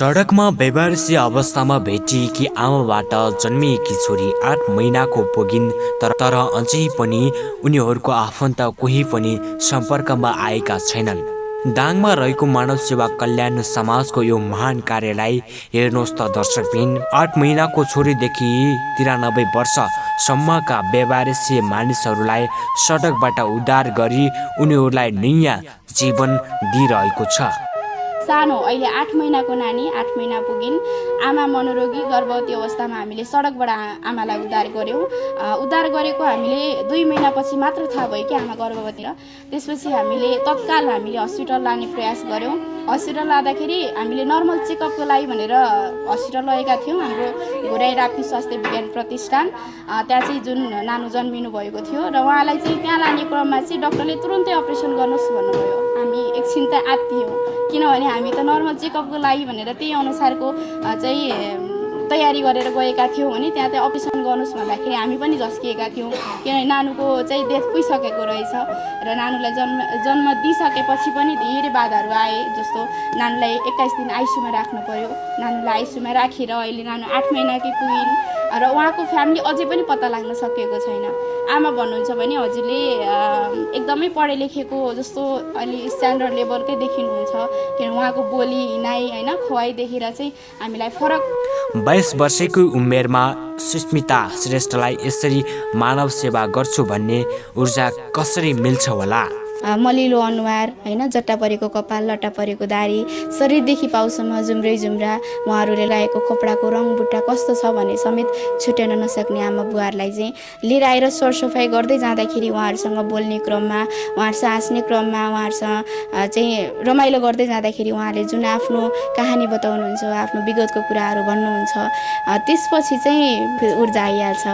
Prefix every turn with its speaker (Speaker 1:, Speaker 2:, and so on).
Speaker 1: सडकमा बेवारसी अवस्थामा भेटिएकी आमाबाट जन्मिएकी छोरी 8 महिनाको पुगिन् तर अझै पनि उनीहरूको आफन्त कोही पनि सम्पर्कमा आएका छैनन्। दाङमा रहेको मानव सेवा कल्याण समाजको यो महान कार्यलाई हेर्नुहोस् त दर्शकबिन। 8 महिनाको छोरीदेखि 93 वर्षसम्मका बेवारसी मानिसहरूलाई सडकबाट उद्धार गरी उनीहरूलाई नयाँ जीवन दिइरहेको छ।
Speaker 2: सानो अहिले 8 महिनाको नानी 8 महिना पुगिन्। आमा मनोरोगी गर्भवती अवस्थामा हामीले सडकबाट आमालाई उद्धार गऱ्यौँ। उद्धार गरेको हामीले 2 महिनापछि मात्र थाहा भयो कि आमा गर्भवती र त्यसपछि हामीले तत्काल हस्पिटल लाने प्रयास गऱ्यौँ। हस्पिटल लाँदाखेरि हामीले नर्मल चेकअपको लागि भनेर हस्पिटल लगेका थियौँ। हाम्रो घोराई राप्ती स्वास्थ्य विज्ञान प्रतिष्ठान त्यहाँ चाहिँ जुन नानो जन्मिनु भएको थियो र उहाँलाई चाहिँ त्यहाँ लाने क्रममा चाहिँ डाक्टरले तुरुन्तै अपरेसन गर्नुहोस् भन्नुभयो। हामी एकछिन त आत्तियौँ, किनभने हामी त नर्मल चेकअपको लागि भनेर त्यही अनुसारको चाहिँ तयारी गरेर गएका थियौँ भने त्यहाँ चाहिँ अपरेसन गर्नुहोस् भन्दाखेरि हामी पनि झस्किएका थियौँ, किनभने नानुको चाहिँ डेथ भइसकेको रहेछ र नानुलाई जन्म दिइसकेपछि पनि धेरै बाधाहरू आए। जस्तो नानुलाई 21 दिन आइसियुमा राख्नु पर्यो। नानुलाई आइसियुमा राखेर अहिले नानु 8 महिनाकै पुगिन् र उहाँको फ्यामिली अझै पनि पत्ता लाग्न सकेको छैन। आमा भन्नुहुन्छ भने हजुरले एकदमै पढे लेखेको जस्तो अलि स्ट्यान्डर्ड लेभलकै देखिनुहुन्छ, किनभने उहाँको बोली हिँडाइ होइन खुवाइ देखेर चाहिँ हामीलाई फरक।
Speaker 1: 22 वर्षको उमेरमा सुस्मिता श्रेष्ठलाई यसरी मानव सेवा गर्छु भन्ने ऊर्जा कसरी मिल्छ होला?
Speaker 2: मलिलो अनुहार होइन, जट्टा परेको कपाल, लट्टा परेको दारी, शरीरदेखि पाउसम्म जुम्रै जुम्रा, उहाँहरूले लगाएको कपडाको रङ बुट्टा कस्तो छ भने समेत छुट्याउन नसक्ने आमा बुवाहरूलाई चाहिँ लिएर आएर सरसफाइ गर्दै जाँदाखेरि उहाँहरूसँग बोल्ने क्रममा, उहाँहरूसँग हाँस्ने क्रममा, उहाँहरूसँग चाहिँ रमाइलो गर्दै जाँदाखेरि उहाँहरूले जुन आफ्नो कहानी बताउनुहुन्छ, आफ्नो विगतको कुराहरू भन्नुहुन्छ, त्यसपछि चाहिँ ऊर्जा आइहाल्छ।